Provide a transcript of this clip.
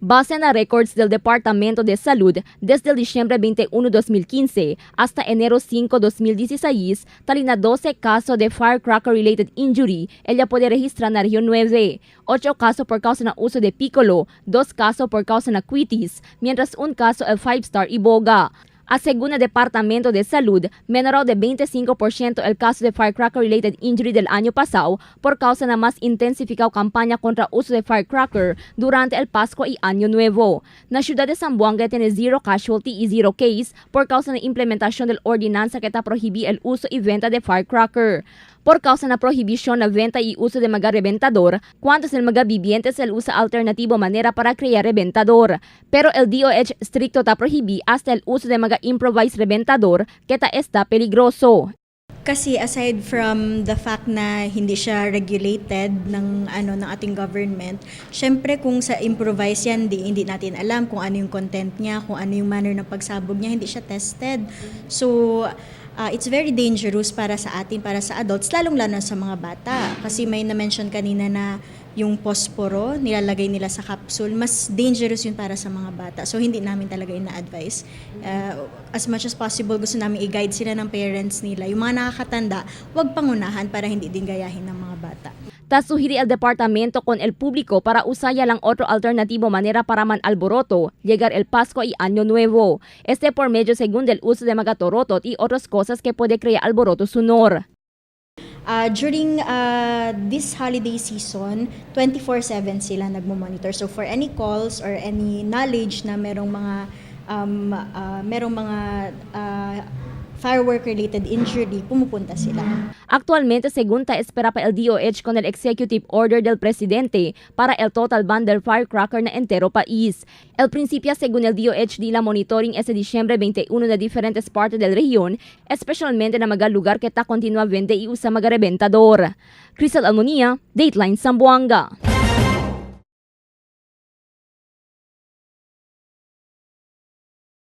Base na records del Departamento de Salud, desde el diciembre 21, 2015 hasta enero 5, 2016, talina 12 casos de firecracker-related injury el a pode registrar na Región 9. 8 casos por causa na uso de piccolo, 2 casos por causa na quitis, mientras un caso el 5 Star Iboga. A según el Departamento de Salud, menoró de 25% el caso de firecracker-related injury del año pasado por causa na más intensificada campaña contra uso de firecracker durante el Pascua y Año Nuevo. Na ciudad de Zamboanga tiene zero casualty y zero case por causa na implementación del ordenanza que ta prohibí el uso y venta de firecracker. Por causa na prohibición na venta y uso de mga reventador, cuantos el mga vivientes el usa alternativo manera para crear reventador. Pero el DOH estricto ta prohibí hasta el uso de mga improvised reventador que ta está peligroso. Kasi aside from the fact na hindi siya regulated ng ano ng ating government, syempre kung sa improvise yan, hindi natin alam kung ano yung content niya, kung ano yung manner ng pagsabog niya, hindi siya tested. So, it's very dangerous para sa atin, para sa adults, lalong-lalo na sa mga bata. Kasi may na-mention kanina na yung posporo, nilalagay nila sa capsule, mas dangerous yun para sa mga bata. So, hindi namin talaga ina-advise. As much as possible, gusto namin i-guide sila ng parents nila. Yung mga nakakatanda, wag pangunahan para hindi din gayahin ng mga bata. Ta sugiere el departamento con el público para usar ya lang otro alternativo manera para man alboroto, llegar el Pascua y Año Nuevo. Este por medio según del uso de mga torotot y otras cosas que puede crear alboroto sonor. During this holiday season, 24/7 sila nagmo-monitor. So for any calls or any knowledge na merong mga firework-related injury, pumupunta sila. Actualmente, según ta espera pa el DOH con el executive order del presidente para el total ban del firecracker na entero país. El principio, según el DOH, di la monitoring ese diciembre 21 de diferentes partes del región, especialmente na mga lugar que ta continua vende y usa mga reventador. Crystal Almonia, Dateline Zamboanga.